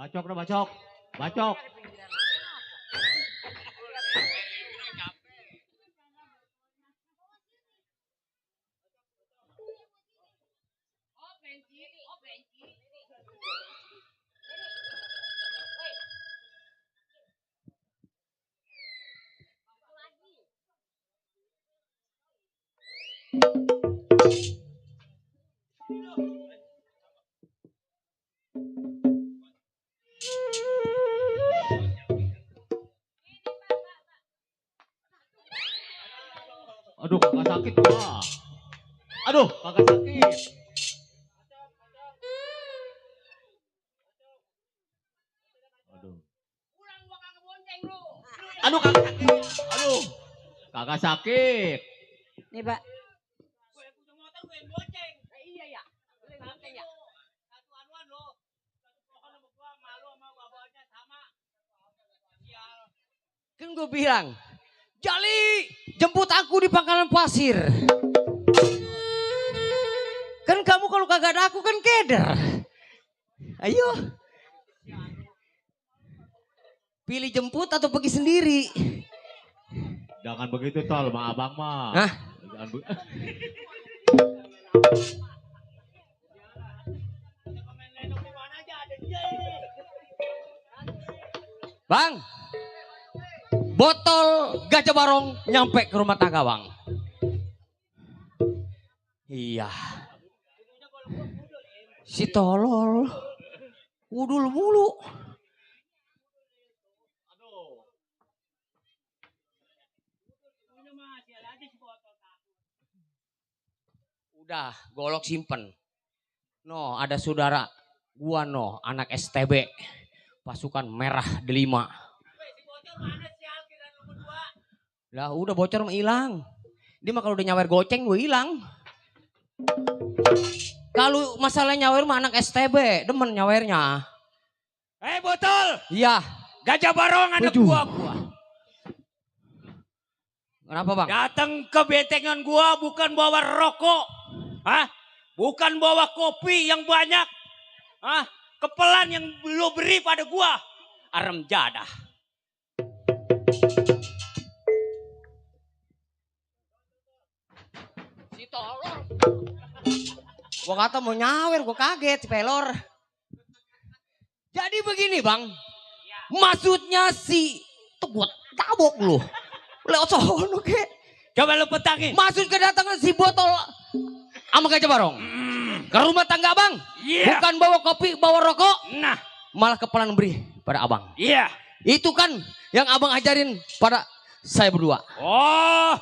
Bacok dah bacok. Bacok. Aduh, kakak sakit gua. Aduh, kakak sakit. Aduh. Aduh, kakak sakit. Aduh, kakak sakit. Nih, Pak. Kan gue bilang, Jali, jemput aku di pangkalan pasir. Kan kamu kalau kagak ada aku kan keder. Ayo. Pilih jemput atau pergi sendiri. Jangan begitu tol, ma abang mah. Hah? Jangan Bang, botol gajah barong nyampe ke rumah tangga bang. Iya. Si tolol. Udul mulu. Udah, golok simpen. No, ada saudara gua no, anak STB. Pasukan merah delima. Lah udah bocor mah hilang. Dia mah kalau udah nyawer goceng gue hilang. Kalau masalah nyawer mah anak STB, demen nyawernya. Botol. Iya. Gajah barong anak gua. Kenapa bang? Datang ke bentengan gua bukan bawa rokok. Hah? Bukan bawa kopi yang banyak. Hah? Kepelan yang lu beri pada gua. Arem jadah. Si tolol. Gua kata mau nyawer, gua kaget si pelor. Jadi begini bang. Maksudnya si tuh gua tabok lu. Lewat sono ke. Coba lu petangin. Maksud kedatangan si botol sama gajah barong. Ke rumah tangga abang. Yeah. Bukan bawa kopi, bawa rokok. Nah. Malah kepelan beri pada abang. Iya. Itu kan yang abang ajarin pada saya berdua. Oh.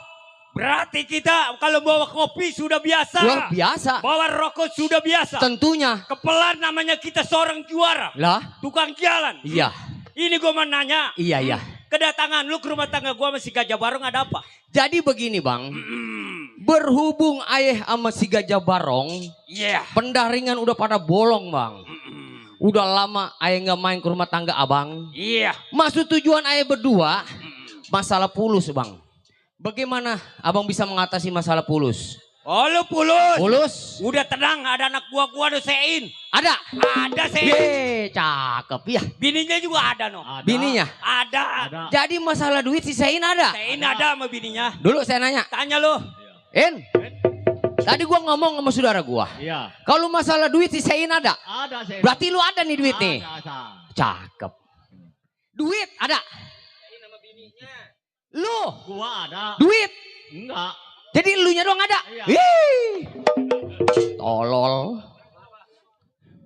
Berarti kita kalau bawa kopi sudah biasa. Luar biasa. Bawa rokok sudah biasa. Tentunya. Kepelan namanya kita seorang juara. Lah. Tukang jalan. Iya. Ini gua mau nanya. Iya. Kedatangan lu ke rumah tangga gua masih gajah barong ada apa? Jadi begini bang. Berhubung ayah sama si gajah barong. Iya. Pendaringan udah pada bolong bang. Udah lama ayah nggak main ke rumah tangga abang. Iya. Maksud tujuan ayah berdua. Masalah pulus bang. Bagaimana abang bisa mengatasi masalah pulus? Oh lu pulus. Pulus. Udah tenang, ada anak gua ada sein. Ada? Ada sein. Cakep ya. Bininya juga ada no. Ada. Bininya? Ada. Jadi masalah duit si Sein ada? Sein ada sama bininya. Dulu saya nanya. Tanya lu. In. Tadi gua ngomong sama saudara gua. Iya. Kalau masalah duit si Sein ada? Ada saya. Berarti lu ada nih duit nih. Ada. Cakep. Duit ada? Lu? Gua ada. Duit? Enggak. Jadi elunya doang ada? Iya. Wih. Tolol.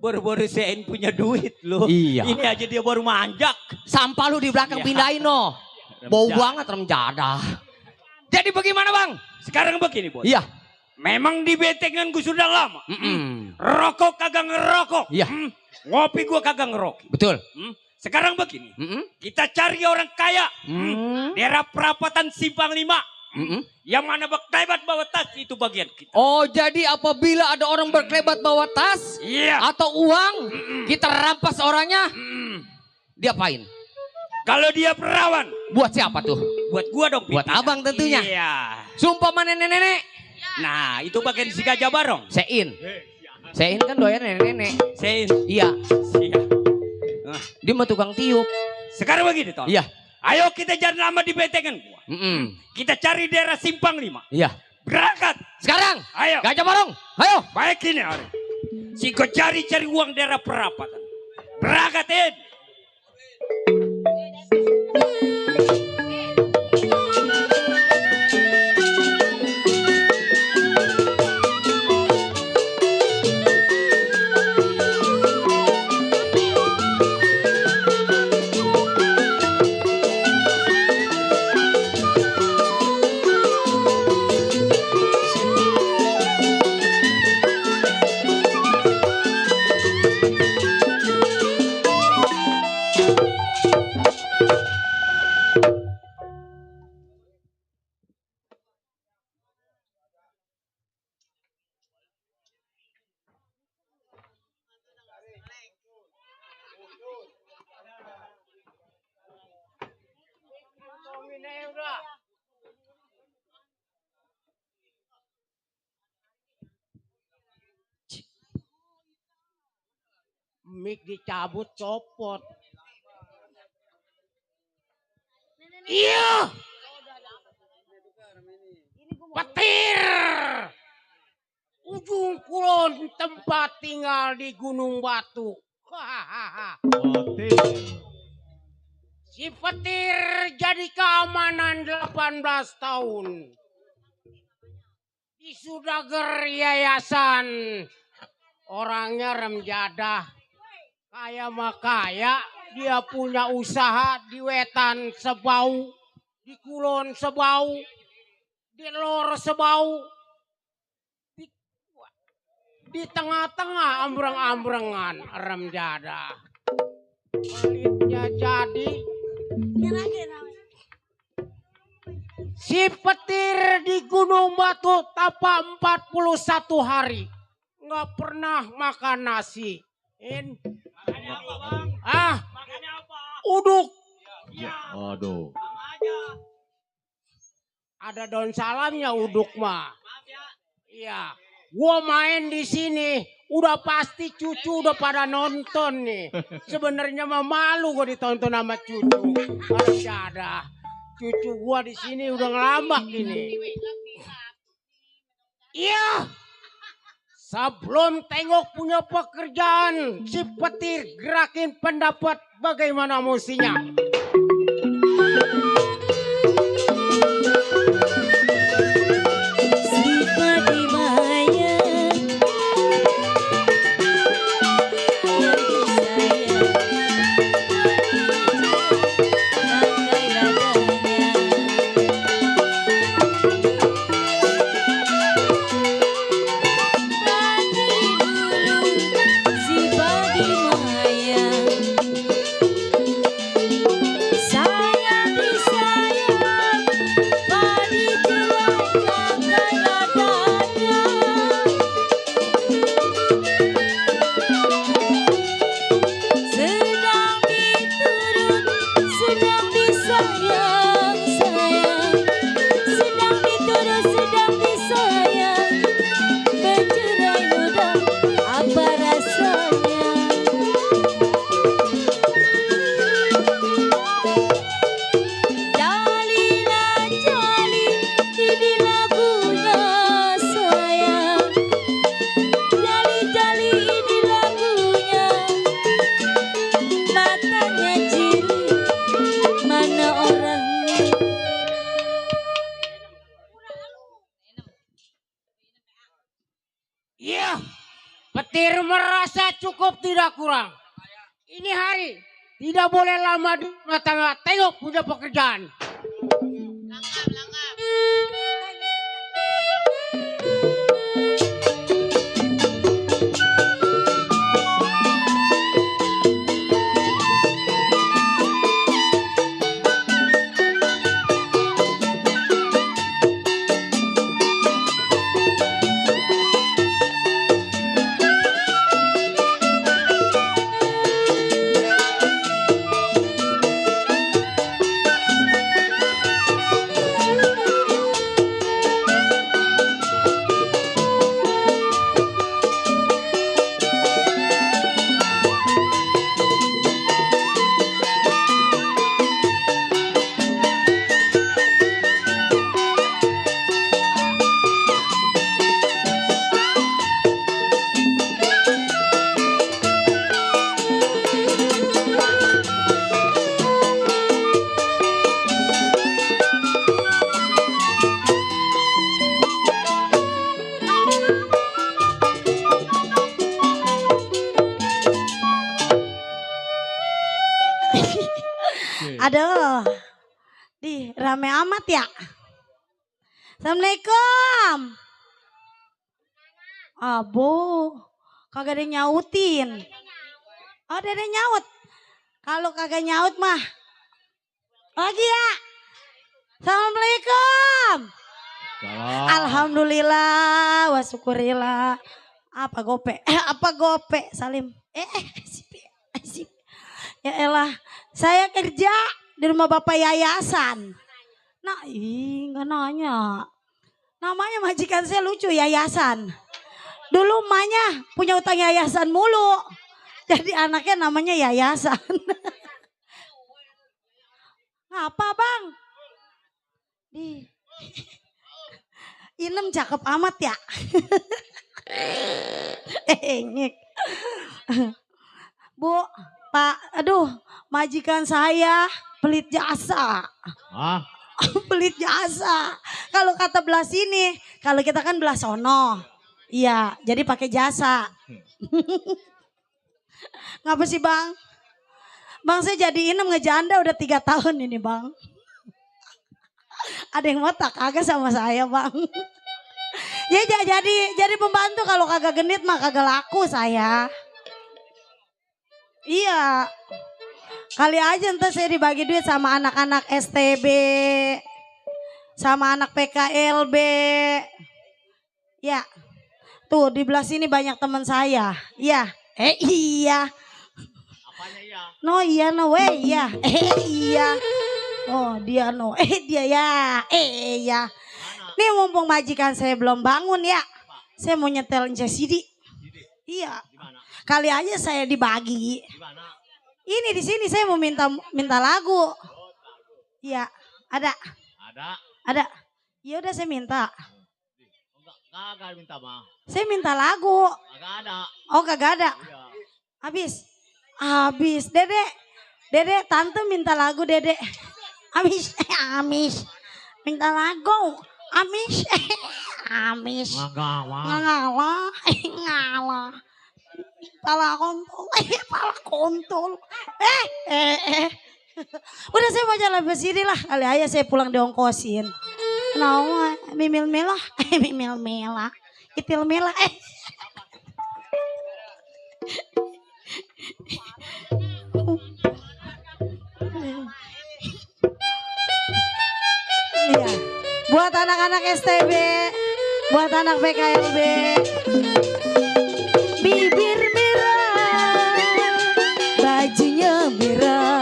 Baru-baru sein punya duit lu. Iya. Ini aja dia baru manjak. Sampah lu di belakang Iya. pindahin no. Bau Remjadah. banget remjadah. Jadi bagaimana bang? Sekarang begini bos. Iya. Memang di bentengan gue sudah lama. Mm-mm. Rokok kagak ngerokok. Iya. Ngopi gue kagak ngerokok. Betul. Sekarang begini. Mm-mm. Kita cari orang kaya. Mm. Daerah perapatan Simpang 5. Mm-mm. Yang mana berkelebat bawa tas itu bagian kita. Oh jadi apabila ada orang berkelebat bawa tas Iya. atau uang, kita rampas orangnya, diapain? Kalau dia perawan. Buat siapa tuh? Buat gua dong. Buat pimpinan. abang tentunya. Iya. Sumpah mana nenek-nenek? Nah itu bagian si gajah barong. Sein. Sein kan doyan nenek-nenek. Sein. Iya. Siap. Nah, Dia mah tukang tiup. Sekarang begini toh. Iya. Ayo kita cari nama di bentengan gua. Kita cari daerah Simpang 5. Iya. Berangkat. Sekarang. Ayo. Gajah Barong. Ayo. Baik ini hari. Si kau cari uang daerah perapatan. Berangkatin. Mik dicabut copot. Iya. Petir. Ujung Kulon tempat tinggal di Gunung Batu. Hahaha. Si Petir jadi keamanan 18 tahun. Di Sudager Yayasan. Orangnya remjadah. Kaya mah kaya. Dia punya usaha di Wetan sebau. Di Kulon sebau. Di Lor sebau. Di tengah-tengah ambreng-ambrengan remjadah. Pelitnya jadi. Si Petir di Gunung Batu tapa 41 hari. Nggak pernah makan nasi. Uduk. Ya, aduh. Ada daun salamnya uduk mah. Iya. Gua main di sini, udah pasti cucu udah pada nonton nih. Sebenarnya mah malu gua ditonton sama cucu. Harus ada. Cucu gua di sini udah ngelambak ini. Iya. Sebelum tengok punya pekerjaan, si Petir gerakin pendapat bagaimana mestinya. Iya, Petir merasa cukup tidak kurang. Ini hari tidak boleh lama di rumah tangga. Tengok punya pekerjaan. Aduh, di rame amat ya. Assalamualaikum. Abo, kagak ada yang nyautin. Oh, ada yang nyaut. Kalau kagak nyaut mah, lagi ya. Assalamualaikum. Salam. Alhamdulillah, wa syukurillah. Apa gope? Apa gope, Salim? Sip. Ya elah, saya kerja di rumah Bapak Yayasan. Nah, nggak nanya. Namanya majikan saya lucu, Yayasan. Dulu emaknya punya utang yayasan mulu. Jadi anaknya namanya Yayasan. Ngapa bang? Inem cakep amat ya. Ngik. Bu, Pak, aduh, majikan saya pelit jasa. Ah, Pelit jasa. Kalau kata belah sini, kalau kita kan belah sono. Iya, jadi pakai jasa. Ngapa sih bang? Bang saya jadi inem ngejanda udah 3 tahun ini bang. Ada yang mau tak kagak sama saya bang. Ya jadi pembantu kalau kagak genit mah kagak laku saya. Iya. Kali aja ntar saya dibagi duit sama anak-anak STB. Sama anak PKLB. Ya. Tuh di belah sini banyak teman saya. Iya. Iya. apanya ya? No iya no iya. Iya. Oh dia no. Dia ya. Ya. Nih mumpung majikan saya belum bangun ya. Saya mau nyetel CD. Iya. Gimana? Kali aja saya dibagi. Gimana? Ini di sini saya mau minta lagu. Iya, ada. Ada. Ya udah saya minta. Enggak, kagak minta mah. Saya minta lagu. Kagak ada. Oh, kagak ada. Iya. Habis. Dede, tante minta lagu, Dede. Habis. Minta lagu. Habis. Ngalah. Pala kontol. Udah saya mau jalan bersini lah. Kali aja saya pulang diongkosin. Kenapa? Mimil melah. Itil melah. Iya. Buat anak-anak STB, buat anak PKLB. Bibir merah, bajunya merah,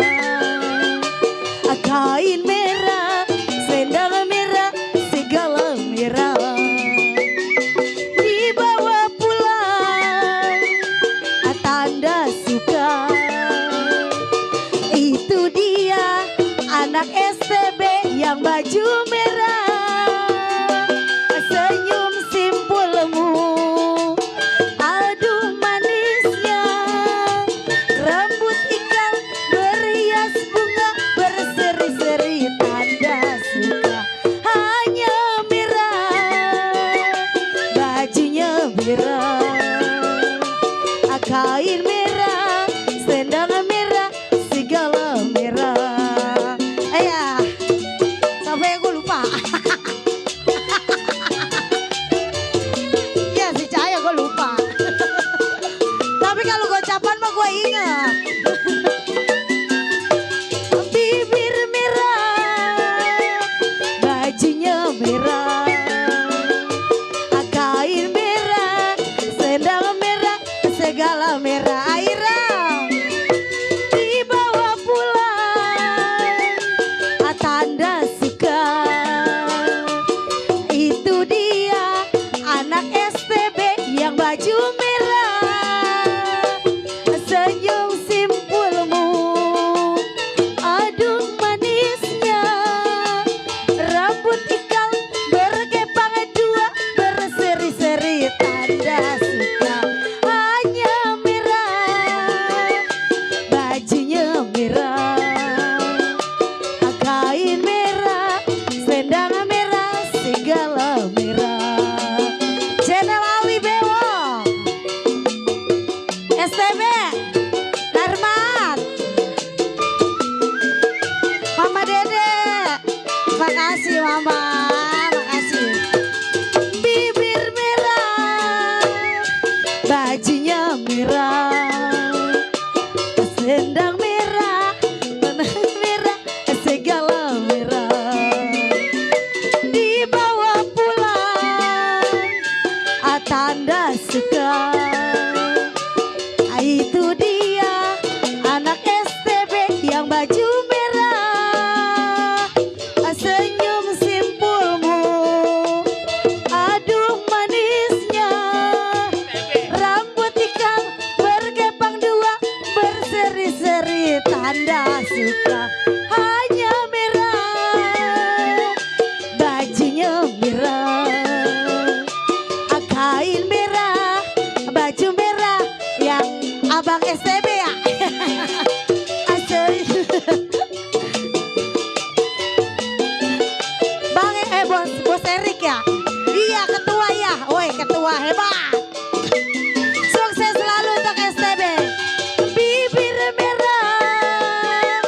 kain merah, sendal merah, segala merah. Dibawa pulang, tanda suka. Itu dia anak STB yang baju merah. Senyum simpulmu, aduh manisnya. Rambut ikal berhias bunga, berseri-seri tanda suka. Hanya merah, bajunya merah, kain merah, sendal merah, segala merah. Ya, sampai gue lupa. Ya si Cahaya gue lupa. Tapi kalau gocapan mah gue ingat. Bibir merah, bajunya merah, kain merah, sendal merah, segala merah. Aira dibawa pulang, tanda suka. Itu dia anak STB yang baju merah. Senyum simpulmu, aduh manisnya. Rambut ikal berkepang dua, berseri-seri tanda suka. Hanya merah, bajunya merah, kain merah, selendang merah, segala merah. Channel Ali Bewok, STB, Darman. tanda suka. Hanya merah, bajunya merah, kain merah, baju merah, yang abang STB ya. Asli. Bang bos Erik ya. Iya ketua ya. Woi ketua hebat. Sukses selalu untuk STB. Bibir merah,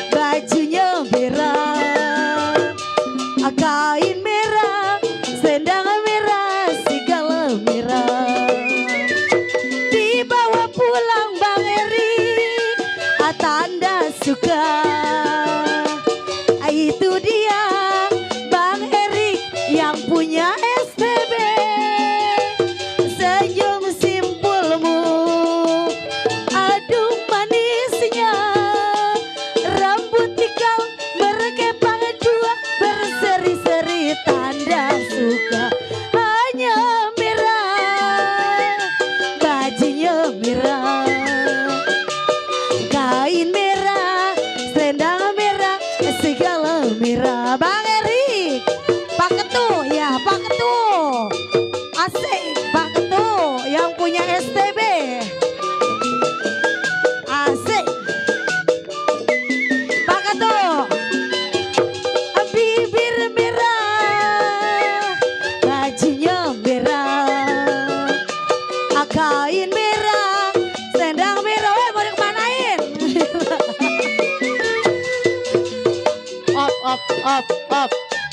bajunya merah, kain merah, sendang merah, segala merah. Dibawa pulang Bang Erik, tanda suka. Itu dia Bang Erik yang punya STB. Senyum simpulmu, aduh manisnya, rambut ikal berkepang dua, berseri-seri tanda suka. Hanya merah, bajunya merah, kain merah, selendang merah, segala merah. Bang Erik, Pak Ketua ya, Pak Ketua. Asik, Pak Ketua yang punya STB. Asik. Pak Ketua. Bibir merah, bajunya merah, kain merah, selendang merah. Woi mau dikemanain?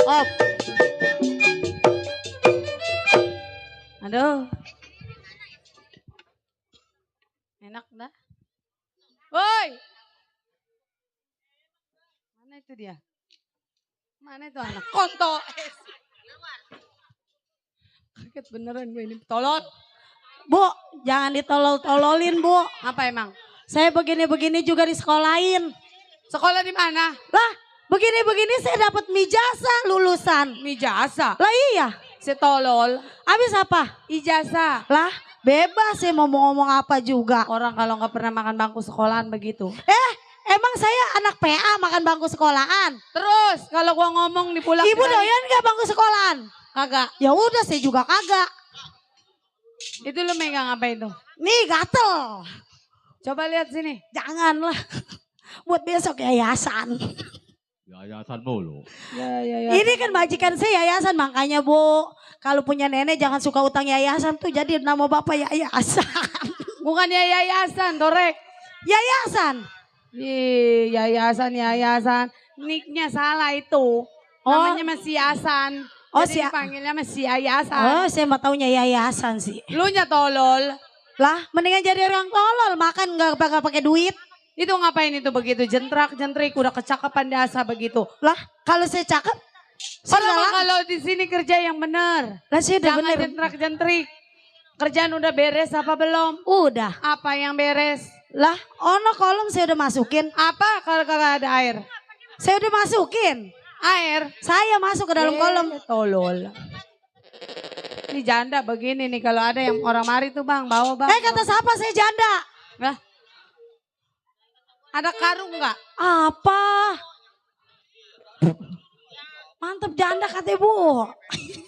Op. Aduh. Enak dah. Woi. Mana itu dia? Mana itu anak? Konto. Kaget beneran gue ini. Tolol. Bu, jangan ditolol-tololin, Bu. Apa emang? Saya begini-begini juga disekolahin. Sekolah di mana? Lah, begini-begini saya dapat mijasa lulusan. Mijasa? Lah iya. Si tolol. Habis apa? Ijazah. Lah, bebas saya mau ngomong apa juga. Orang kalau nggak pernah makan bangku sekolahan begitu. Emang saya anak PA makan bangku sekolahan. Terus kalau gua ngomong di pulang. Ibu doyan nggak bangku sekolahan? Kagak. Ya udah saya juga kagak. Itu lu megang apa itu? Nih gatel. Coba lihat sini. Janganlah. Buat besok yayasan. Yayasan mulu. Ya. Ini kan majikan saya yayasan, makanya Bu, kalau punya nenek jangan suka utang yayasan tuh, jadi nama bapak yayasan. Bukan yayasan, Torek. Yayasan. Ih, yayasan. Nicknya salah itu. Namanya masih Yayasan. Oh, jadi dipanggilnya masih Yayasan. Oh, saya mah taunya yayasan sih. Lu nya tolol. Lah, mendingan jadi orang tolol, makan nggak pakai duit. Itu ngapain itu begitu? Jentrak-jentrik, udah kecakapan dasar begitu. Lah, kalau saya cakep, saya Orang nggak kalau di sini kerja yang benar. lah saya udah Jangan bener. jentrak-jentrik. Kerjaan udah beres apa belum? Udah. Apa yang beres? Lah, ono kolom saya udah masukin. Apa kalau kagak ada air? Saya udah masukin. Air? Saya masuk ke dalam kolom. Tolol. Ini janda begini nih, kalau ada yang orang mari tuh Bang, bawa Bang. Kata siapa saya janda? Lah. Ada karung nggak? Apa? Mantep janda kata Bu.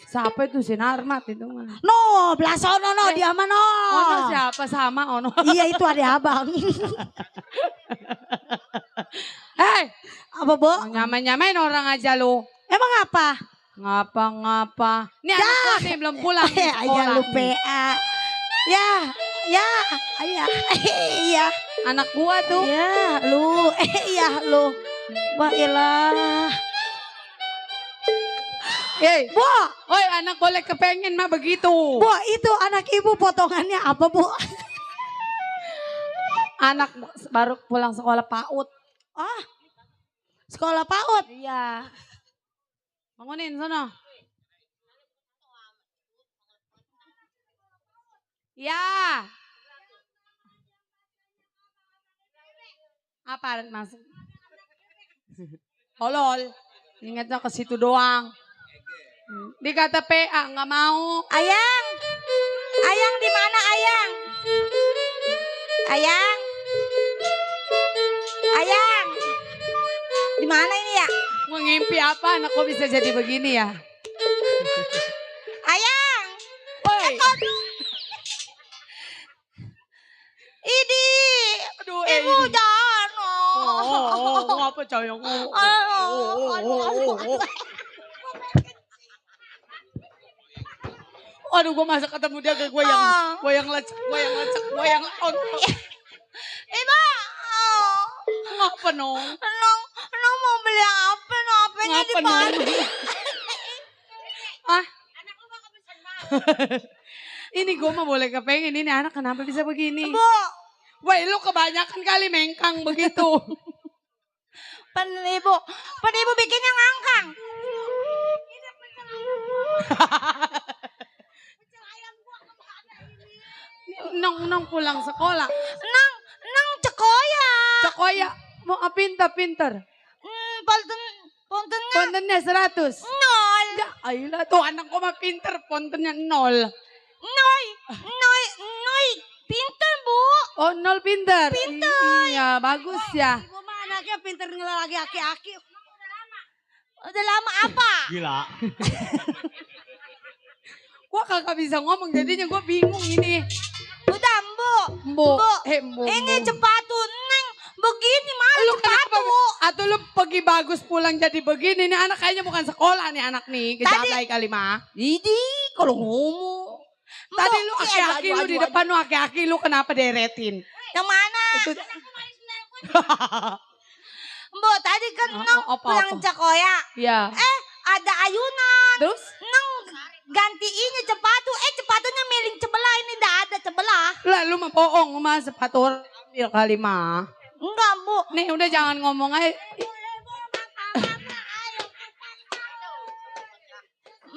Siapa itu Sinarmat itu mah? No, Blasono no, dia mah no. Ono siapa sama Ono? Iya itu ada abang. Hei, Apa Bu? nyamain orang aja lu. Emang apa? Ngapa? Ini anak gua nih belum pulang nih Ayah sekolah. lu PA. Ya, ayah. Iya. Anak gua tuh. Ya, lu. Iya lu. Wah ilah. Bu, Oi anak boleh kepengen mah begitu. Bu, itu anak ibu potongannya apa Bu? Anak baru pulang sekolah PAUD. Ah, sekolah PAUD. Iya. Bangunin sono. Ya. Apa masuk? Tolol. Ingatnya ke situ doang. Dikata PA nggak mau. Ayang. Ayang di mana Ayang? Ayang. Ayang. gimana ini ya? Mau ngimpi apa? Anak kok bisa jadi begini ya? Ayang. Woi. Idi. Aduh, Ibu ini. jangan. Ngapa sayang? Aduh, gue masa ketemu dia ke gue yang lecek. Ibu. Ngapa no? Nong mau beli apa? Apanya Ngapa dipakai? Ah? Ini gue mah boleh kepengen ini anak kenapa bisa begini? Bu. Woi, lu kebanyakan kali mengkang begitu. Pan ibu bikinnya ngangkang. Nong pulang sekolah. Nang cekoya. Cekoya mau pinter. Pontennya Pontennya 100. 0. Ya, ayolah tuh anak kok mah pinter, pontennya 0. Noi. Pinter, Bu. Oh, 0 pinter. Iya, bagus ya. Ibu mah anaknya pinter ngelagi aki-aki. Udah lama apa? Gila. Gua kagak bisa ngomong jadinya gua bingung ini. Udah, Bu. Mbok, Bu. Ini sepatu Neng begini malu Lu kenapa? sepatu. Atau lu pergi bagus pulang jadi begini nih anak kayaknya bukan sekolah nih anak nih. Kejablay kali mah. Idi, kalau ngomong. Tadi Mbok, lu aki-aki lu di depan lu aki-aki lu kenapa deretin? Yang mana? Itu Mbok, tadi kan Nong apa? pulang cekoya. ya. Ada ayunan. Terus? Nong gantiinnya sepatu. Sepatunya miring sebelah. Ini dah ada sebelah. Lah lu mah bohong mah sepatu orang ambil kali mah. Enggak, Bu. Nih udah jangan ngomong aja.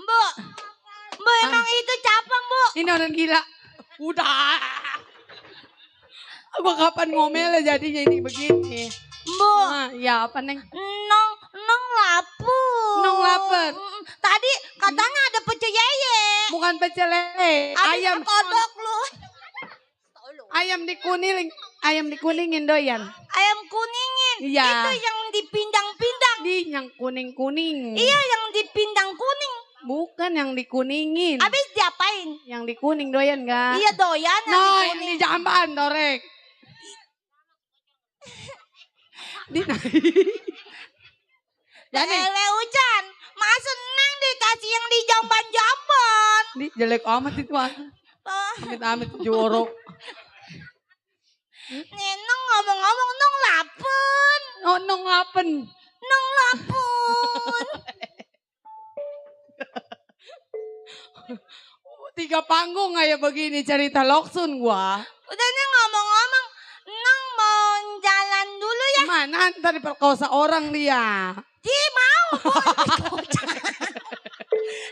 Bu, emang itu capang, Bu. Ini orang gila. Udah. Gua kapan ngomel jadinya ini begini. Bu, Ya apa Neng? Nong lapar. Nong lapar. Tadi katanya ada pecel yeye. Bukan pecel lele. Ayam. Kodok lu. Ayam dikuningin doyan. Ayam kuningin. Iya. Itu yang dipindang-pindang. Di yang kuning-kuning. Iya, yang dipindang kuning. Bukan yang dikuningin. Habis diapain? Yang di kuning doyan gak? Iya, doyan yang No, di yang kuning. di jamban dorek. Jadi Lele hujan. Masa Neng dikasih yang di jamban-jamban. di jelek amat itu anak. Amit-amit jorok. Nih, Nong ngomong-ngomong, Nong lapar. Oh, nong apen. Nong lapar. 3 panggung kayak begini cerita loksun gua. Udah nih ngomong-ngomong, Nong mau jalan dulu ya. Mana ntar diperkosa orang dia. Di mau.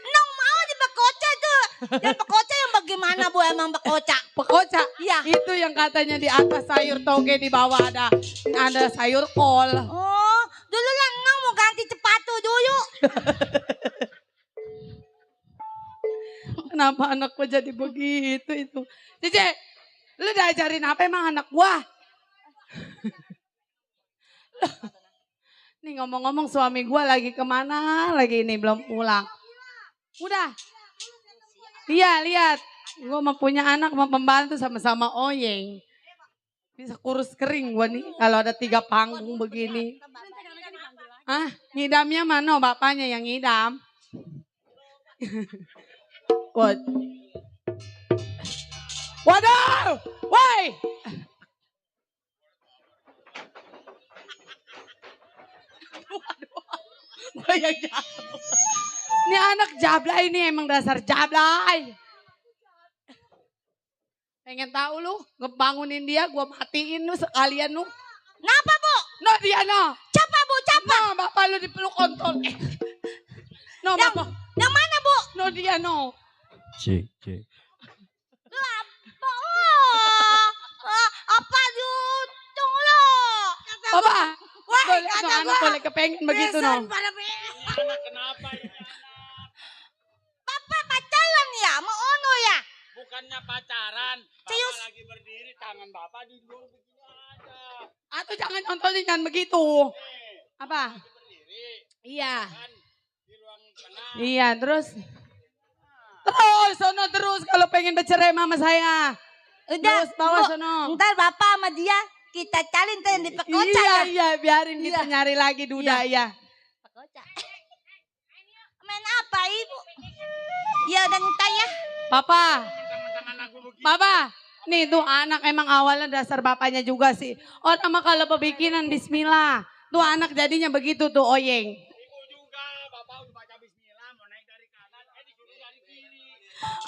Nong mau dipekoca tuh. Dan pekoca yang bagaimana Bu emang pekoca? Pekoca. Iya. Itu yang katanya di atas sayur toge di bawah ada sayur kol. Oh, dulu lah Nong mau ganti sepatu dulu. Kenapa anak gua jadi begitu itu? Cice, lu diajarin apa emang anak gua? Nih ngomong-ngomong suami gua lagi kemana lagi ini belum pulang. Udah. Iya lihat. Gua mau punya anak mau pembantu sama-sama oyeng. Bisa kurus kering gua nih kalau ada 3 panggung begini. Ah, ngidamnya mana bapaknya yang ngidam? Waduh, woi. Gue yang jatuh. Ini anak jablay ini emang dasar jablay. Pengen tahu lu, ngebangunin dia, gue matiin lu sekalian lu. Kenapa Bu? No dia no. Capa Bu, capa. No, bapak lu dipeluk kontol. No, bapak. Yang mana Bu? No dia no. Cek. Apa jutung lo? Bapak. Wah, Boleh, no, kata anak gua. boleh kepengen begitu no. Kenapa ya? Bapak pacaran ya, mau ono ya? Bukannya pacaran. Serius? Bapak lagi berdiri, tangan bapak di dulu begini aja. Atau jangan contohin jangan begitu. Apa? Iya. Iya, terus sono terus kalau pengen bercerai mama saya. Udah, Terus bawa Bu, sono. ntar bapak sama dia kita cari ntar yang di Pekoca Iya, ya. iya, biarin kita nyari lagi duda ya. Pekoca. Main apa ibu? Ya udah ntar ya. Papa. Papa. Nih tuh anak emang awalnya dasar bapaknya juga sih. Orang mah kalau pebikinan bismillah. Tuh anak jadinya begitu tuh oyeng.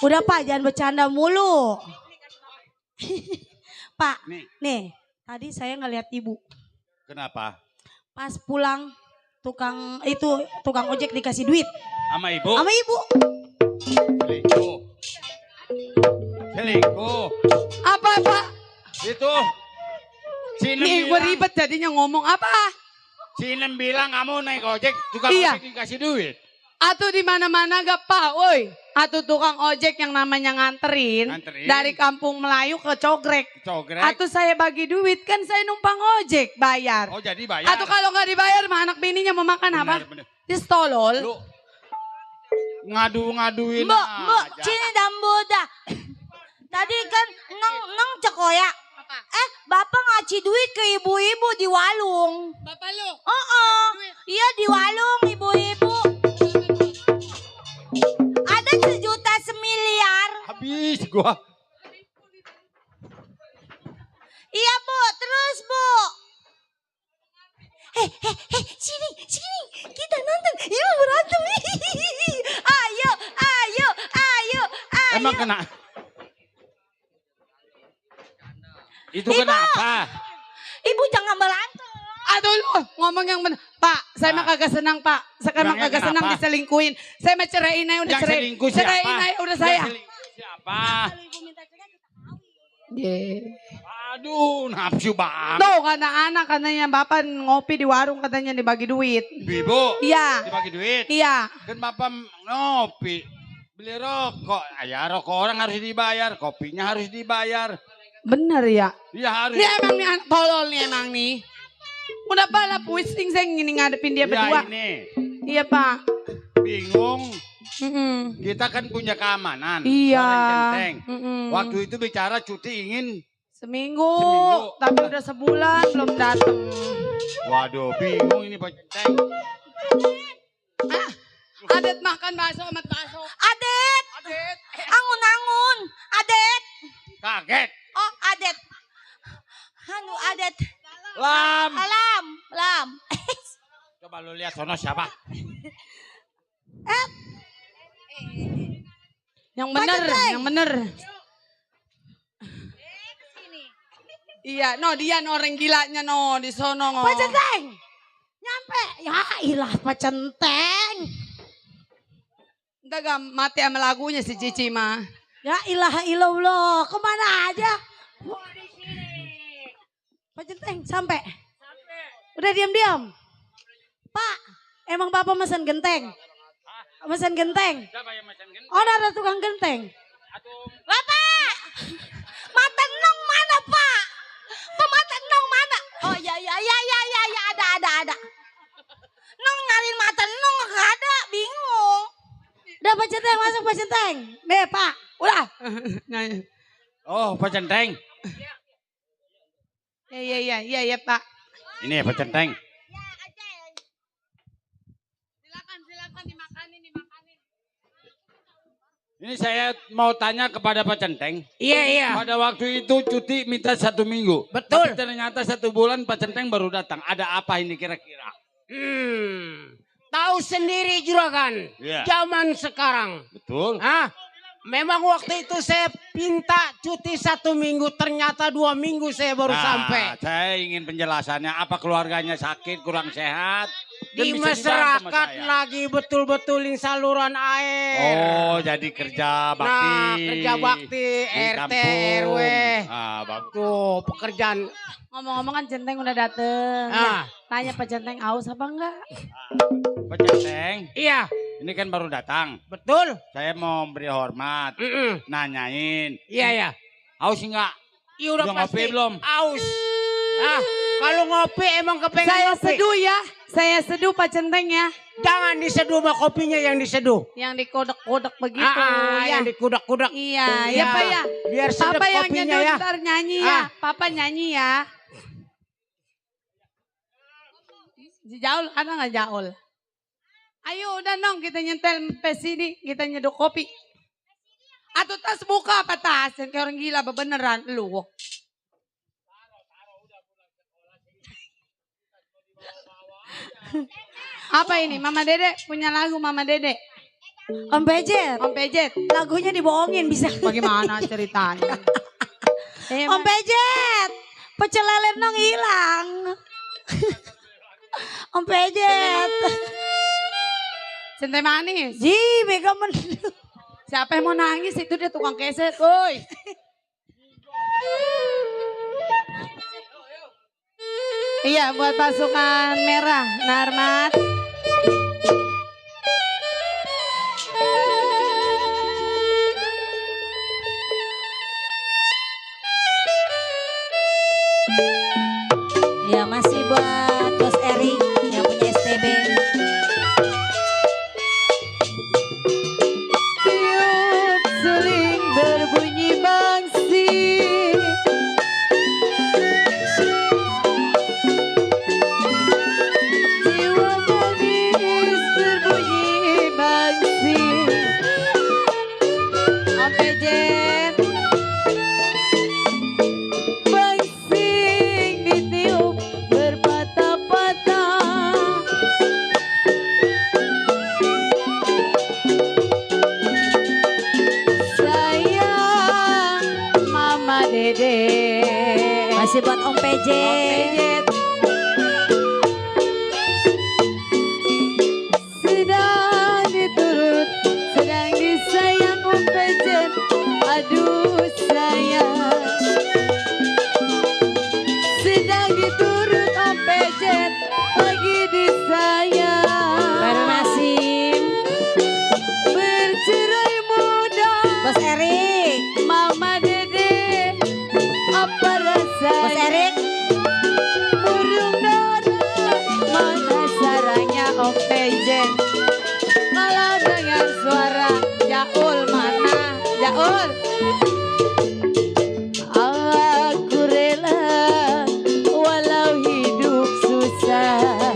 Udah Pak, jangan bercanda mulu. Pak, nih tadi saya ngeliat ibu. Kenapa? Pas pulang tukang ojek dikasih duit. Sama ibu? Sama ibu. Selingkuh. Selingkuh. Apa Pak? Itu. Si Nem Nih gue bilang, ribet jadinya ngomong apa? si Nem bilang kamu naik ojek, tukang Iya. ojek dikasih duit. Atuh di mana-mana gak Pak, woi. Atuh tukang ojek yang namanya nganterin. Nganterin. Dari Kampung Melayu ke Cogrek. Cogrek. Atuh saya bagi duit kan saya numpang ojek bayar. Oh jadi bayar. Atuh kalau nggak dibayar mah anak bininya mau makan apa? Bener. Distolol. Lu ngadu-ngaduin Mbak, aja. sini damboda. Tadi kan neng cekoya. Bapak ngasih duit ke ibu-ibu di walung. Bapak lu. Iya di walung ibu-ibu. Ada 1,9 juta. Habis gua. Iya Bu, terus Bu. Sini, kita nonton. Ibu berantem. Ayo. Emang kena. Itu kenapa? Ibu jangan berantem. Aduh lu ngomong yang bener. Pak, saya mah kagak senang Pak. Saya mah Emangnya kagak senang kenapa? diselingkuhin. Saya mah ceraiin aja udah Yang cerai. selingkuh siapa? Ceraiin aja udah saya. Yang selingkuh siapa? Kalau ibu minta cerai kita kawin. Aduh, nafsu banget. Tuh kata anak katanya bapak ngopi di warung katanya dibagi duit. Ibu, Iya. dibagi duit. Iya. Kan bapak ngopi, beli rokok. Ya rokok orang harus dibayar, kopinya harus dibayar. Bener ya. Iya harus. Ini emang nih anak tolol nih emang nih. Udah pala pusing saya gini ngadepin dia berdua. Ya ini, Iya Pak. bingung. Mm-mm. Kita kan punya keamanan. Iya. Saling centeng. Mm-mm. Waktu itu bicara cuti ingin. Seminggu. Seminggu. Tapi udah sebulan belum dateng. Waduh, bingung ini Pak Centeng. Adet makan bakso amat bakso. Adet. Angun. Adet. Kaget. Oh, Adet. Adet. Lam. Lam. Coba lu lihat sono siapa? Yang bener. Iya, dia orang gilanya di sono. Pak Centeng. Nyampe. Ya ilah Pak Centeng. Entah gak mati sama lagunya si Cici mah. Ya ilaha illallah. Kemana aja? Pak Centeng sampai. Udah diam. Pak, emang Bapak mesen genteng? Mesen genteng? Siapa yang macam gini? Oh, ada tukang genteng. Bapak! Mata nong mana, Pak? Mata nong mana? Oh ya, ada. Nong nyariin mata nong nggak ada, bingung. Udah Pak Centeng, masuk Pak Centeng. Nih Pak, udah. Oh, Pak Centeng. Iya Pak. Ini Pak Centeng. Silakan dimakanin. Ini saya mau tanya kepada Pak Centeng. Iya. Pada waktu itu cuti minta 1 minggu. Betul. Tapi ternyata 1 bulan Pak Centeng baru datang. Ada apa ini kira-kira? Tahu sendiri juragan. Iya. Zaman sekarang. Betul. Memang waktu itu saya minta cuti 1 minggu, ternyata 2 minggu saya baru sampai. Saya ingin penjelasannya. Apa keluarganya sakit, kurang sehat? Dan Di bisa dibantu sama masyarakat saya. lagi betul-betulin saluran air. Oh, jadi kerja bakti. Nah, kerja bakti, Di RT, kampung. RW. Bagus. Tuh, pekerjaan. Ngomong-ngomong kan Centeng udah dateng. Tanya Pak Centeng aus apa enggak? Pak Centeng, Iya, ini kan baru datang. betul. Saya mau beri hormat. Nanyain. Iya. Haus enggak? Iya udah Udah ngopi pasti. belum? Aus. Kalau ngopi emang kepengen Saya ngopi. seduh ya. Saya seduh Pak Centeng ya. Jangan diseduh sama kopinya yang diseduh. Yang dikodok-kodok begitu ya. Yang dikudak-kudak. Iya, ya Pak ya. Biar sedap Papa yang kopinya nyeduh ya. ntar nyanyi ya. Papa nyanyi ya. Jaul ada nggak Jaul? Ayo udah nong kita nyentel pesini, kita nyeduh kopi. Atau tas buka apa tas? Yang kayak orang gila beneran lu. Apa ini? Mama Dede punya lagu Mama Dede. Om Pejet. Om Pejet. Lagunya dibohongin bisa. Bagaimana ceritanya? Om Pejet. Pecel lele nong hilang. Om Pejet. Cinta manis. Ji, mega men. Siapa yang mau nangis itu dia tukang keset, woi. Iya buat pasukan merah, Narmat. Ya masih buat Bos Eri yang punya STB. Tiup seling berbunyi bangsi. Jiwa manis berbunyi bangsi. Om Pejet. Bangsing ditiup berpatah-patah. Sayang Mama Dede. Masih buat Om Pejet. Sedang diturut, sedang disayang Om Pejet. Aduh sayang. Sedang diturut Om Pejet, lagi disayang. Baru Nasim. Bercerai muda. Bos Erik. Mama Dede, apa rasanya? Bos Erik. Burung dara, mana sarangnya Om Pejet? Kalau dengar suara Jaul mana? Jaul. Aku rela walau hidup susah.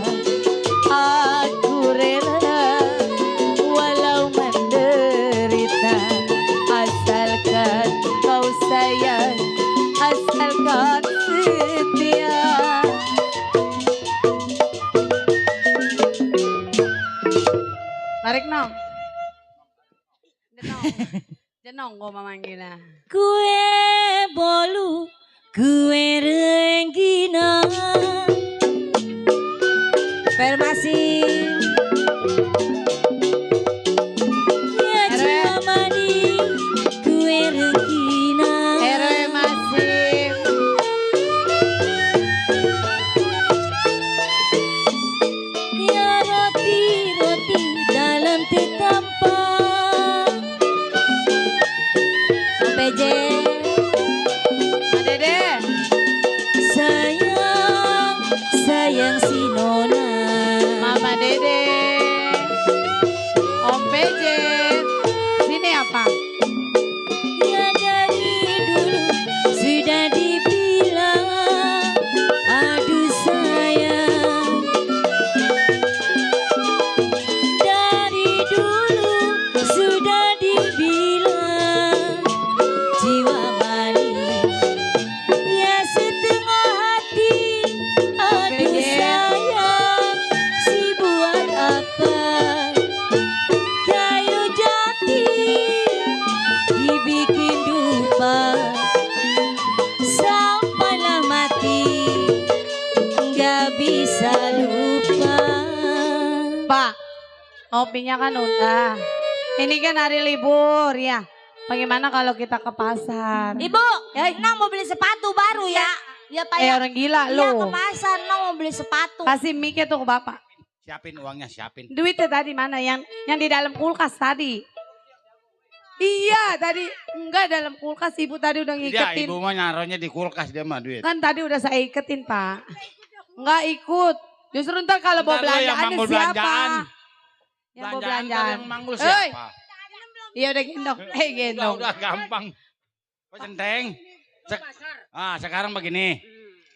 Aku rela walau menderita. Asalkan kau sayang, asalkan setia. Tarik nong. Jenong. Jenong gue memanggilnya. Kue bolu, kue renggina. Permasi. Ya cuma mani, kue renggina. RW masih. Ya roti-roti dalam tetampang. Om Pejet. Pak Dede. Sayang, sayang si Nona. Mama Dede. Om Pejet. Sini apa? Ya dari dulu sudah dibilang, aduh sayang. Dari dulu sudah dibilang, jiwa manis ya setengah hati. Aduh sayang, si buat apa kayu jati dibikin dupa sampailah mati nggak bisa lupa. Pak, opinya kan udah. Ini kan hari libur ya. Bagaimana kalau kita ke pasar? Ibu, Nang mau beli sepatu baru ya. Ya Pak ya. Orang gila Iya ke lu. pasar, Nang mau beli sepatu. Kasih mic tuh ke bapak. Siapin uangnya, siapin. Duitnya tadi mana? Yang di dalam kulkas tadi. Iya tadi. Enggak dalam kulkas ibu tadi udah Tidak, ngiketin. ibu mah naruhnya di kulkas dia mah duit. Kan tadi udah saya iketin pak. Enggak ikut. Justru ntar kalau bawa Ntar lu yang belanjaan manggul siapa? belanjaan. Yang bawa Belanjaan ntar belanjaan. yang manggul Hei. siapa? Iya udah gendong. Gendong. Udah gampang. Pak Centeng. Sekarang begini.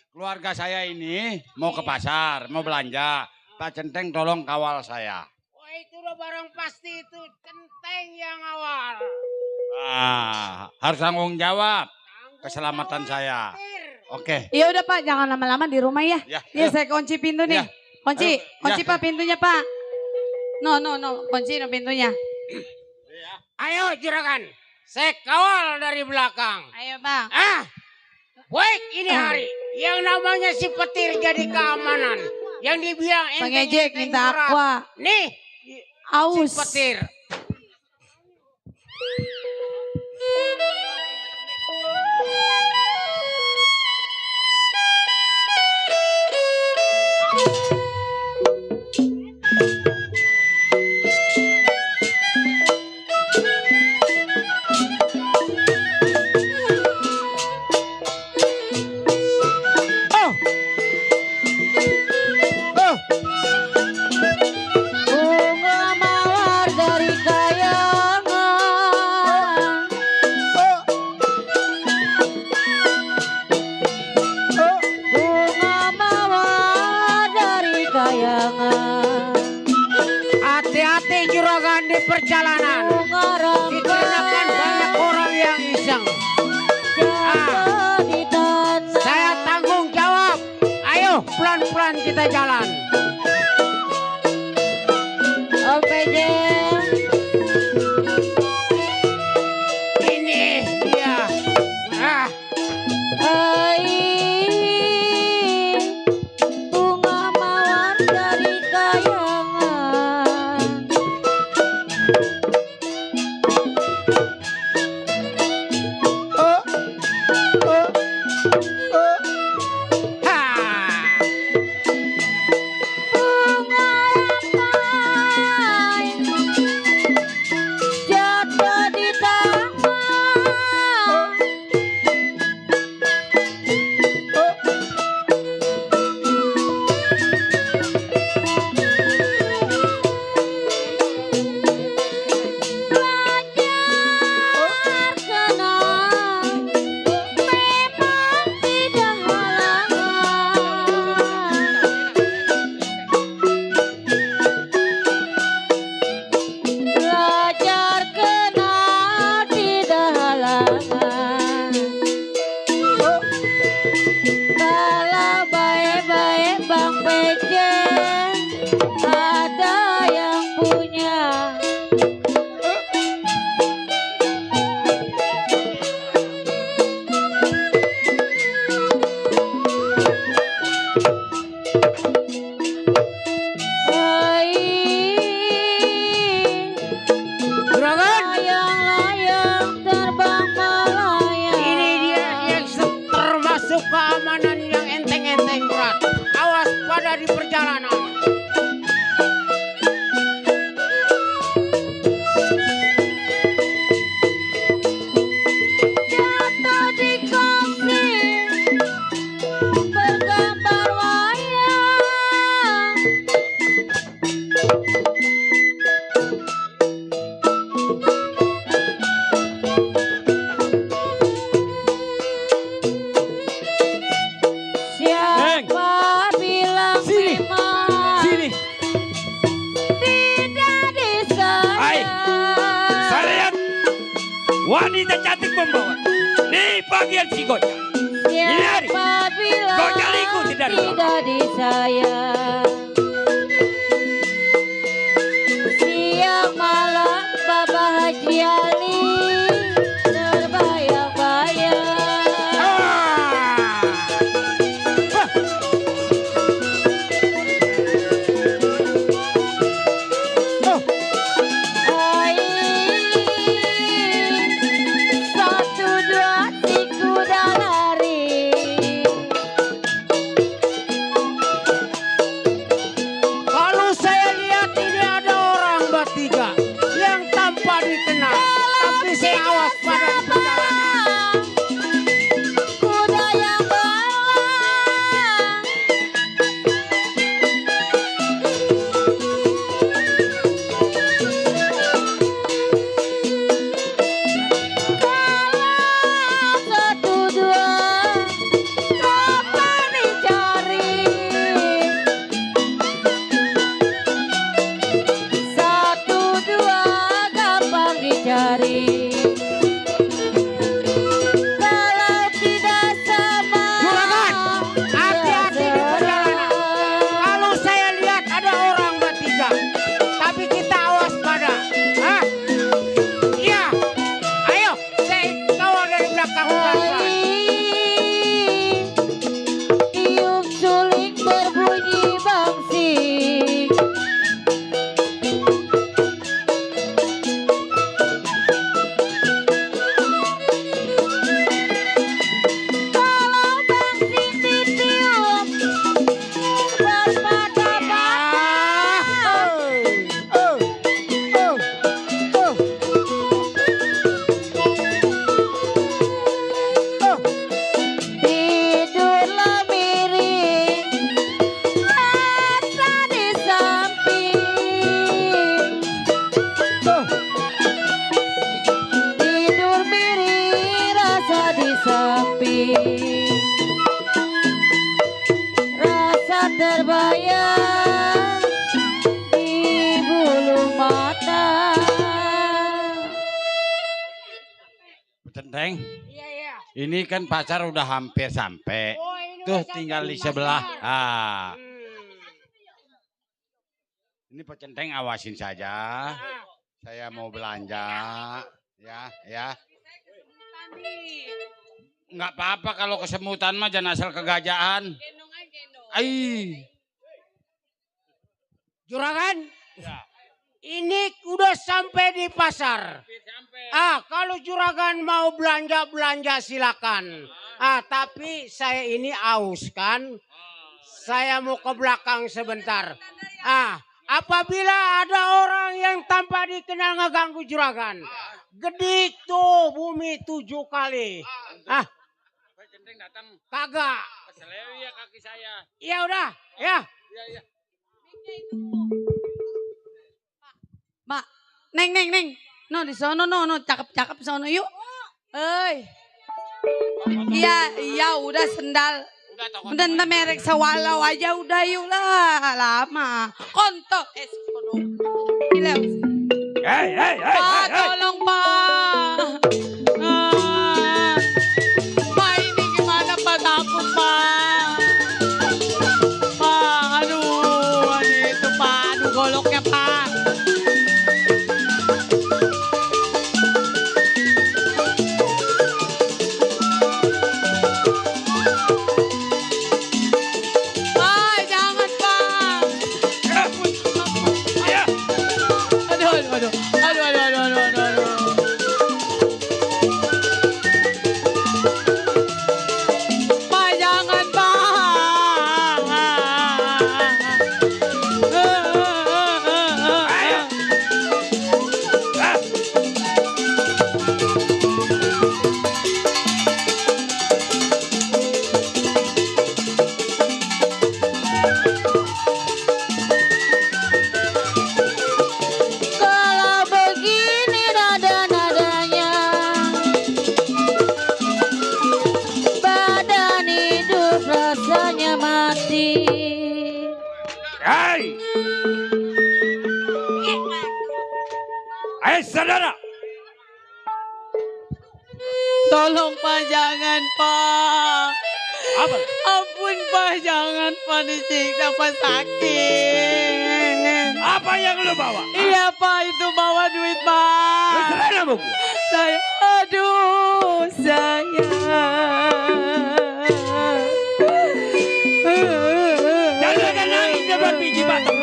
Keluarga saya ini mau ke pasar, mau belanja. Pak Centeng tolong kawal saya. Wah itu udah barang pasti itu Centeng yang awal. Harus tanggung jawab keselamatan saya. Oke. Iya udah Pak, jangan lama-lama di rumah ya. Ya. Nih saya kunci pintu nih. Ya. Kunci, Ayo, kunci ya. Pak pintunya Pak. No, kunci pintunya. Ayo juragan, saya kawal dari belakang. Ayo Bang. Baik ini hari yang namanya si petir jadi keamanan. Yang dibilang Pengejek enteng-enteng minta berat. aqua. Nih, Aus. si petir. Bunga mawar dari kayangan. Bunga mawar dari kayangan. Hati-hati juragan di perjalanan. Bunga Dikarenakan banyak orang yang iseng. jatuh di tanah. Saya tanggung jawab. Ayo pelan-pelan kita jalan. OPJ. Ini dia. Bunga mawar dari kayangan. Bunga rampai jatuh di tangan. Belajar kenal memang tidak halangan. Belajar kenal tidak halangan. Kalau baik-baik Bang PJ ada yang punya. Juragan, Layang-layang terbang melayang. ini dia yang termasuk keamanan yang enteng-enteng berat. Awas pada di perjalanan. Jatuh di kopi bergambar wayang. Siapa bilang memang tidak disayang. Kalian wanita cantik membawa di bagian si Gojek. Siapa bilang Gojek ikuti dari tidak disayang. Siang malam Bapak Haji Ali terbayang-bayang. Satu dua si kuda lari. terbayang di bulu mata. Centeng, Iya, iya. ini kan pacar udah hampir sampai. Oh, ini Tuh udah tinggal sampai di sebelah. pasar. Ah, Hmm. ini Pak Centeng awasin saja. Saya mau belanja. Ya. Nggak apa-apa kalau kesemutan mah jangan asal kegajaan. Ai. Juragan, Ya. ini udah sampai di pasar. Kalau juragan mau belanja silakan. Tapi saya ini aus kan. Saya mau ke belakang sebentar. Apabila ada orang yang tanpa dikenal ngeganggu juragan, gedik tuh bumi 7 kali. Pak Centeng datang Kagak. keselewi ya kaki saya. Ya udah, ya. Iya. Mak, neng. No di sono no, cakep sono yuk. Iya udah sendal. Udah toko. Udah merek sewalau aja udah yuk lah lama. Kontok sono. Gila. Pak tolong Pak. Pak ini gimana Pak takut Pak. Pak aduh itu Pak aduh goloknya Pak. Pak jangan Pak. Aduh. Pak jangan Pak. Kalau begini nada-nadanya, badan hidup rasanya mati. Saudara. Tolong Pak jangan Pak. Apa? Ampun Pak jangan Pak disiksa Pak sakit. Apa yang lu bawa? Iya Pak itu bawa duit Pak. Selain sama gua. Saya aduh saya. Jangan nangis depan biji batok.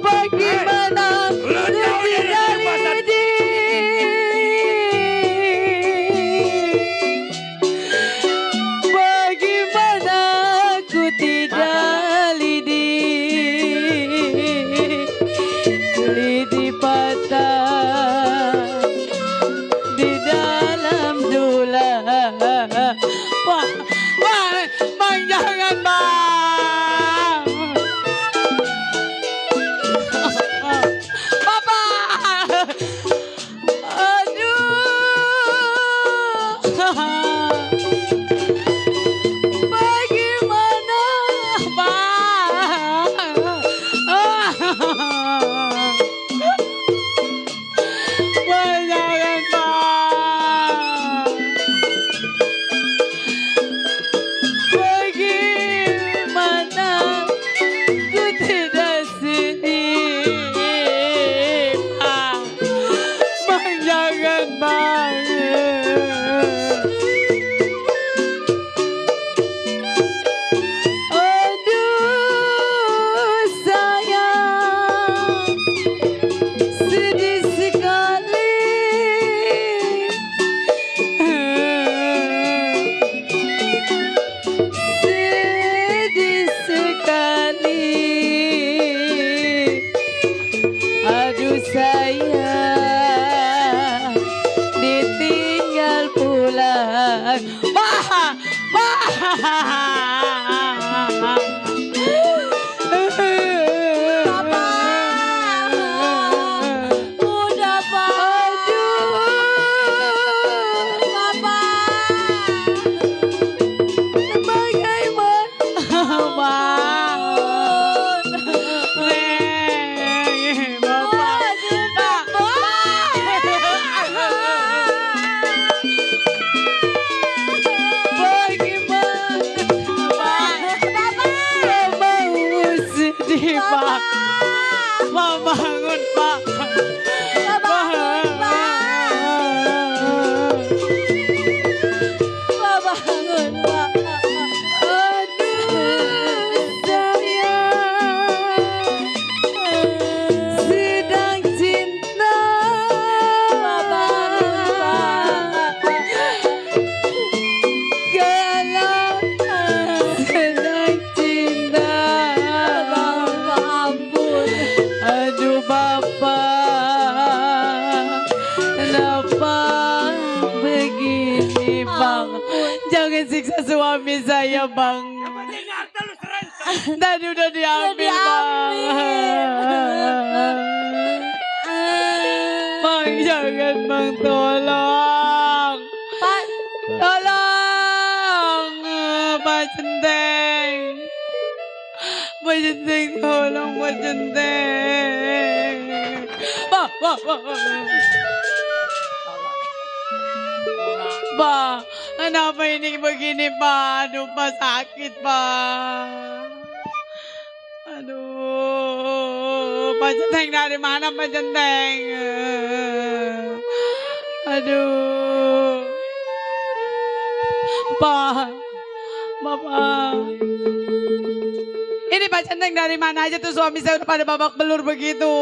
Bagaimana Lu tahu ya dari pasar. Bagaimana aku tidak lidi patah di dalam dunia. begini bang. Jangan siksa suami saya bang. Tadi udah diambil bang. Bang jangan bang, tolong. Tolong Pak Centeng. Pak Centeng tolong Pak Centeng. Bang. Pak, kenapa ini begini Pak? Aduh Pak sakit Pak. Aduh, Pak Centeng dari mana Pak Centeng? Aduh. Pak, Bapak. Ini Pak Centeng dari mana aja tuh suami saya udah pada babak belur begitu.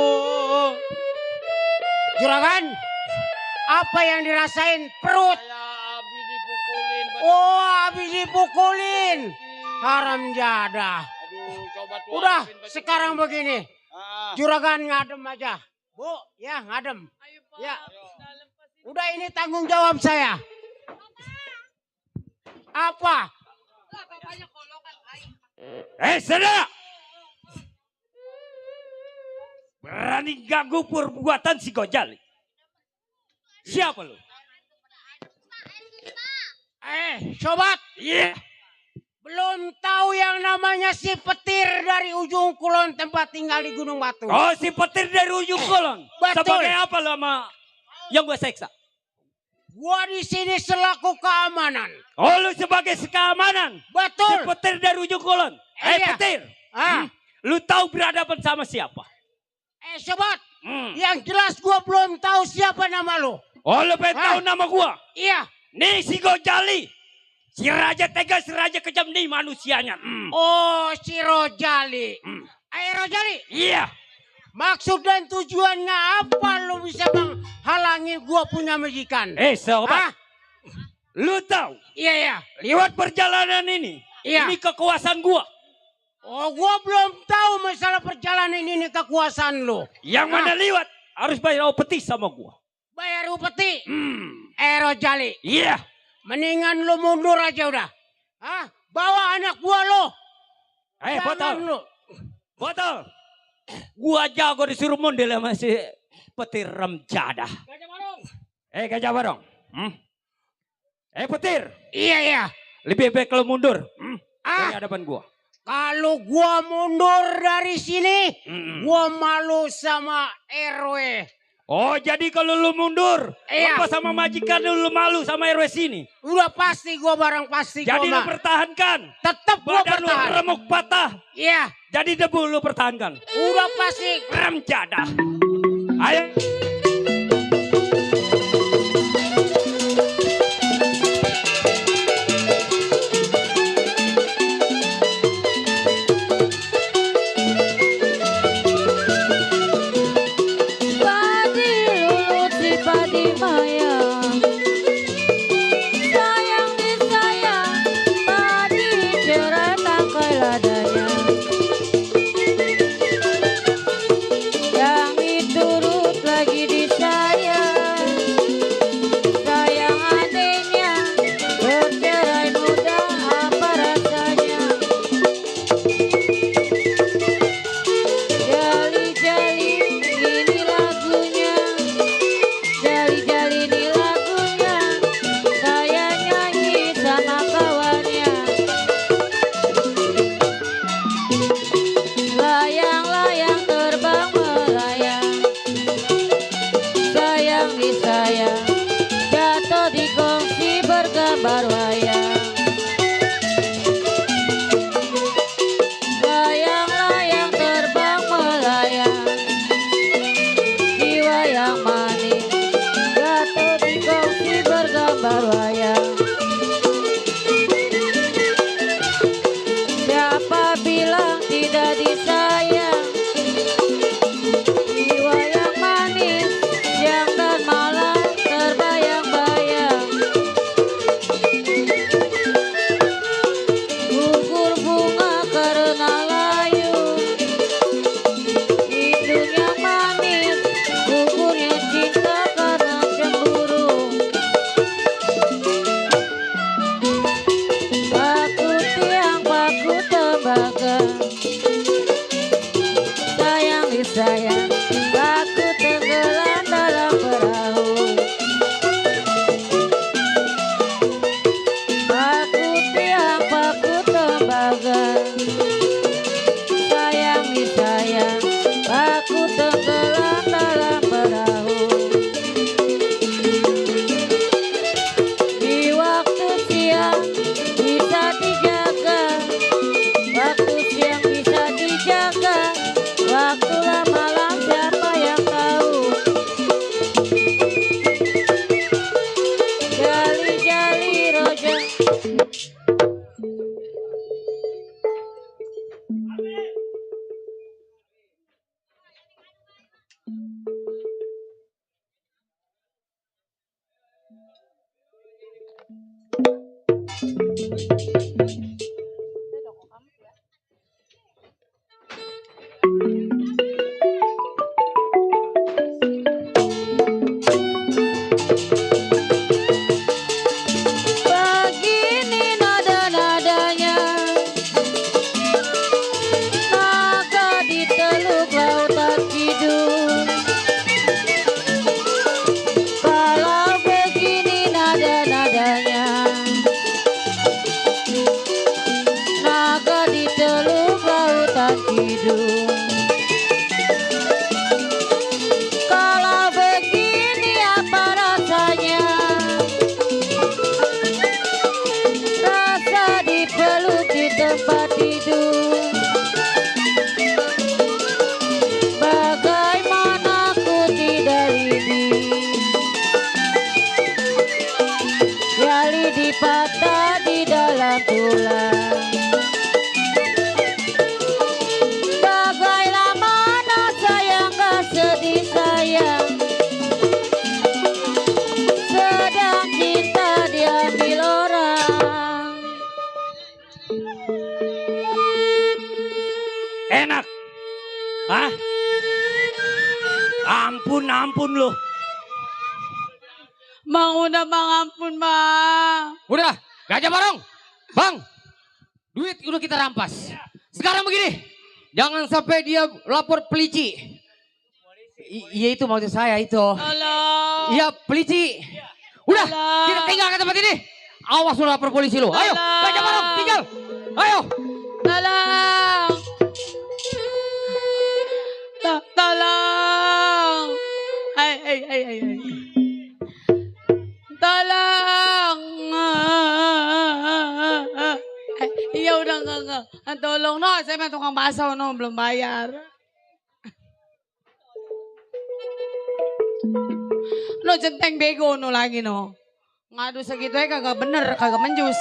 Juragan, apa yang dirasain perut? Abi dipukulin. Oh, habis dipukulin. Haram jadah. Aduh, coba tuh. Udah, sekarang begini. Ah, Juragan ngadem aja. Bu, ya ngadem. Ya. Udah ini tanggung jawab saya. Apa? Sana! Berani ganggu perbuatan si Gojali. Siapa lu? Sobat. Iya. Belum tahu yang namanya si petir dari ujung kulon tempat tinggal di Gunung Batu. Oh, si petir dari ujung kulon. Betul. Sebagai apa lama yang gue seksa? Gua di sini selaku keamanan. Oh, lu sebagai keamanan. Si Betul. petir dari ujung kulon. Iya. Petir. Ah. Lu tahu berhadapan sama siapa? Sobat. Yang jelas gua belum tahu siapa nama lu. Oh, lu pengen tahu nama gua? Iya. Nih si Gojali. Si Raja Tega, si Raja Kejam nih manusianya. Oh, si Rojali. Rojali. Iya. Maksud dan tujuannya apa lu bisa menghalangi gua punya majikan? Sobat. Lu tahu? Iya. Lewat perjalanan ini. Iya. Ini kekuasaan gua. Oh, gua belum tahu masalah perjalanan ini kekuasaan lu. Yang mana lewat harus bayar upeti sama gua. Bayar upeti. Rojali. Iya. Mendingan lu mundur aja udah. Bawa anak gua lu. Botol. Lu. Botol. Gua jago disuruh mundur sama si petir remjadah. Gajah Barong. Petir. Iya. Lebih baik kalau mundur. Dari hadapan gua. Kalau gua mundur dari sini, gua malu sama RW. Oh, jadi kalau lu mundur, Iya. apa sama majikan lu malu sama RW sini? Udah pasti gua barang pasti Jadi lu gua pertahankan. tetap gua Badan lu bertahan. remuk patah. Iya, Jadi debu lu pertahankan. udah pasti. Remjadah. Ayo. Padi lulut si padi mayang, sayang disayang, padi cerai tangkai ladanya. Yang diturut lagi disayang, sayang adiknya bercerai muda apa rasanya. Jali-jali ini lagunya, jali-jali ini lagunya, saya nyanyi sama kawannya. Layang-layang terbang melayang, sayang disayang, jatuh di kongsi bergambar wayang. Layang-layang terbang melayang, jiwa yang manis jatuh di kongsi bergambar wayang. Siapa bilang tidak disayang, jiwa yang manis siang dan malam Bang, udah bang, ampun bang. Udah, gajah barong. Bang, duit udah kita rampas. Sekarang begini, jangan sampai dia lapor polisi. Iya itu maksud saya itu. Tolong. Iya polisi. Udah, Tolong. kita tinggalkan tempat ini. Awas lu lapor polisi lu. Ayo, Tolong. gajah barong, tinggal. Ayo. Tolong. Tolong. Ay. Tolong. Iya udah enggak. Tolong no, saya mah tukang bakso no, belum bayar. No centeng bego no lagi no. Ngadu segitu ya kagak bener, kagak menjus.